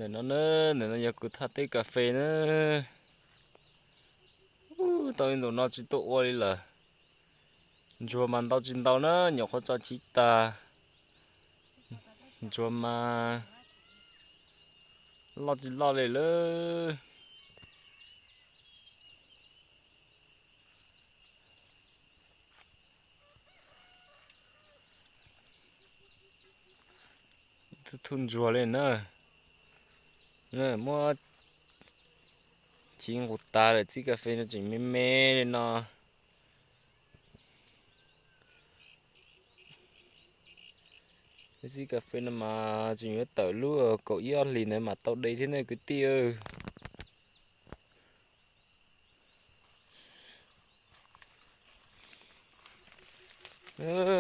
Ntawm no na, ntawm no yog kuv thaj teb kas fes na. Tau ib ntus no tsis tuaj ua li lawm. Ntsuag mas ntau tsis ntau na, nyuam qhuav tso chiv tas. Ntsuag mas loj tsis loj li lawm. Ib tug thuj ntsuag li na. Muab chiv nqus tas lawm, txiv kas fes no tseem me me li no. Txiv kas fes no mas tseem yuav tawm lub kaum ib ob hlis ntawd mam tau de thiab ne kwv tij.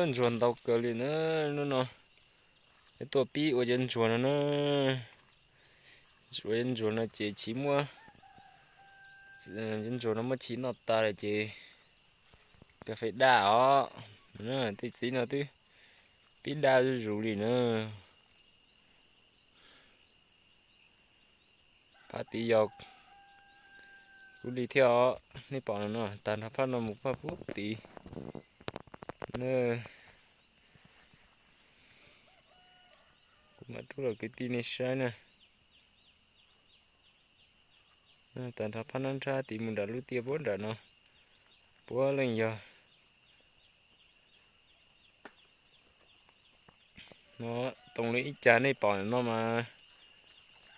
Ntsuag ntau kawg li na. Hnub no tuaj pib ua cov ntsuag no na. Ua cov ntsuag no ces chiv muab, cov ntsuag no muab chiv noj tas lawm ces kas fes daj os. Tej txiv no twb pib daj zuj zus li na. Phab tid yog kuv li thiab os, nej pom no, tag nrho phab no mus phab pub tid. Kuv mam rub los kwv tij nej saib na. Tag nrho phab nab nrab tid mus nram lub tiaj puag nram no, puav leej yog no. Toom li ib cag nej pom no mas,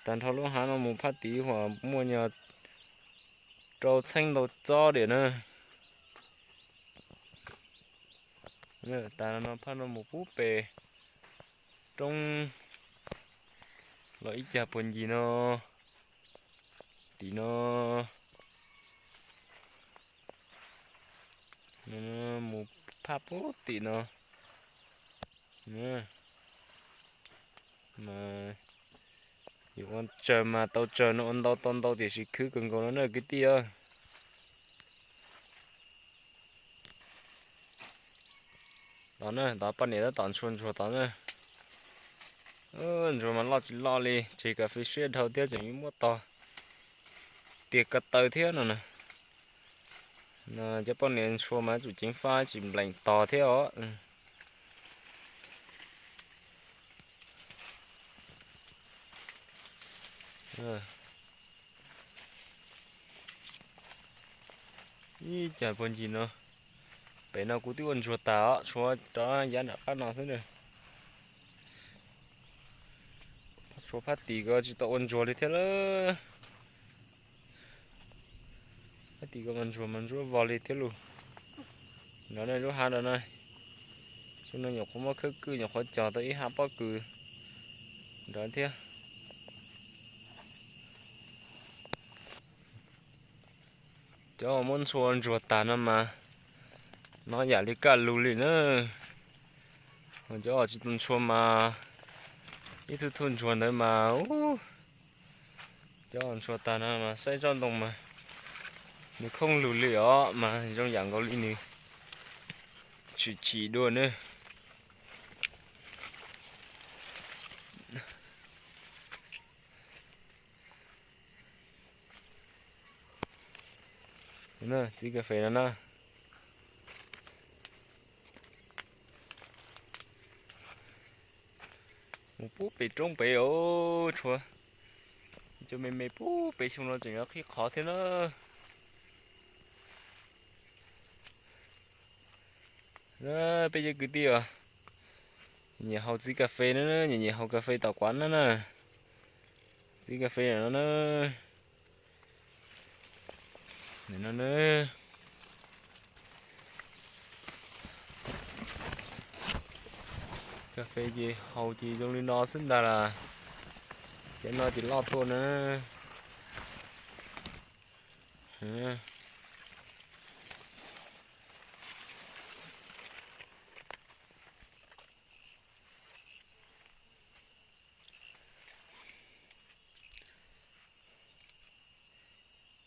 tag nrho lub hav no mus phab tid uas muaj nyuag rau txheeb ntau txob diam na. Tag no phab no mus pub pem roob los ib cag puag ncig no, tim no, mus phab pub tim no. Mas yus ua tsaws mas tau tsaws no ua ntau tau ntau tiam sis khwv kawg nkaus no na kwv tij. Tod na, tod poj niam tab tom ntshua ntsuag tod na. Ntsuag mas loj tsis loj li, tseg kas fes siab dhau thiab tseem muab tog tiag ko taw thiab no na. Cov poj niam ntshua mas tsum ceev faj tsis nplees tog thiab os. Ib cag puag ncig no, pem no kuv twb ua ntsuag tas os, tshuav rov yav nram qab no xwb na. Tshuav phab tim ko tsis tau ua ntsuag li thiab lawm. Phab tim ko mas ntsuag mas ntsuab vog li thiab lauj. Nrov na lub hav nrov na, xyoo no nyuam qhuav muab khawb kwj nyuam qhuav cog tau ib hab pob kws nrov thiab. Cov muab ntshua ntsuag tag no mas nov yam li kaj lug li na. Cov tsis tau ntshua mas ib tug thuj ntsuag ntawd mas cov ntshua tag no mas saib tsob ntoo mas nws khoob lug li os mas zoo yam nkaus li nws tshwm chim dua na. Txiv kas fes no na, mus pub pem roob pem os, tshuav cov me me pub pem xyoo no tseem yuav qhib qhov thiab na. Peb cov kwv tij os, nyiam haus txiv kas fes na, nyiam nyiam haus kas fes tom quav na na. Txiv kas fes no na, no na. Kas fes ces haus ces zoo li no xwb ntag las. Cov no ces loj tuaj na.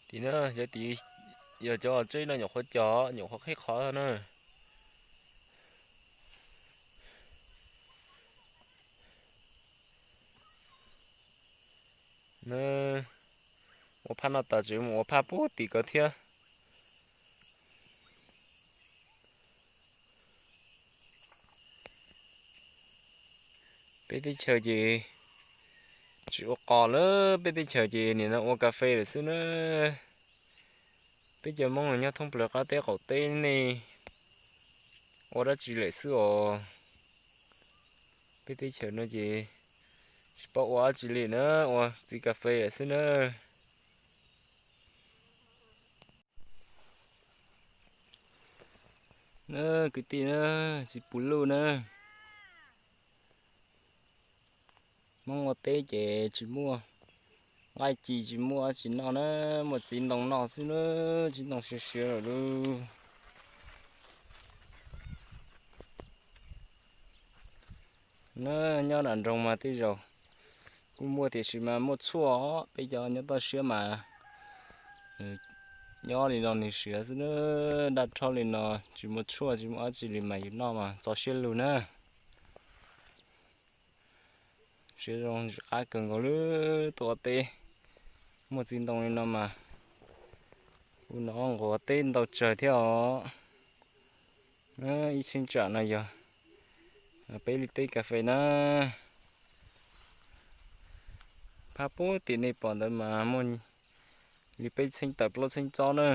Tim no cov tim yog cov tseb no nyuam qhuav cog nyuam qhuav qhib qhov na. Na, ua phaj no tas tseem mus ua phaj puag tim ko thiab. Peb teb chaws ces tsis ua qos lawm, peb teb chaws ces nim no ua kas fes lawm xwb na. Peb cov Hmoob los nyob thoob plaws qab teb qaum teb nej ua dab tsi lawm xwb os. Peb teb chaws no ces tsis paub ua dab tsi li na, ua txiv kas fes lawm xwb na. Na, kwv tij na, txiv puv luj na, Hmoob ua teb ces tsis muaj nqaij ci, tsis muaj dab tsi noj na, muaj txiv ntoo noj xwb na, txiv ntoo siav siav lawm lauj. Na, nyob nram nroog mas tej zaum kuj muaj tiam sis mas muaj tshuaj os, peb cov nyob toj siab mas nyob li no nws siav xwb na, daj rhoj li no tsis muaj tshuaj tsis muaj dab tsi li mas yus noj mas txo siab lug na. Siav zoo tsis qab kawg nkaus li, tuaj teb muaj txiv ntoo li no mas kuj noj nquav teb ntau tsawg thiab os. Ib cheeb tsam no yog peb li teb kas fes na. Phaj puag tim nej pom ntawd mas muaj li peb txheeb tawm plaub txheeb txob na.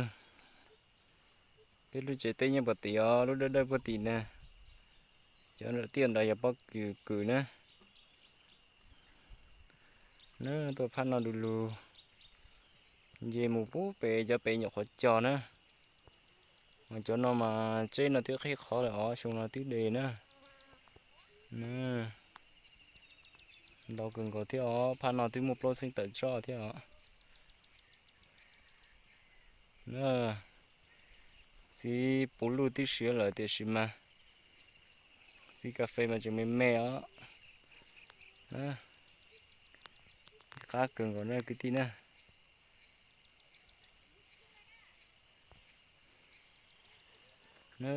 Peb lub tsev teb nyob puag tim os, lub dawb dawb puag tim na. Cov nram tiaj nrad yog pob kws kws na. Na, tuaj phaj no du lug, nce mus puag pem cov pem nyuam qhuav cog na. Mas cov no mas tseb no twb qhib qhov lawm os, xyoo no twb de na. Ntau kawg nkaus thiab os, phaj no twb muaj plaub txheeb tawm tsob thiab os. Txiv puv luj twb siav lawm tiam sis mas txiv kas fes mas tseem me me os. Qab kawg nkaus na kwv tij na. Na,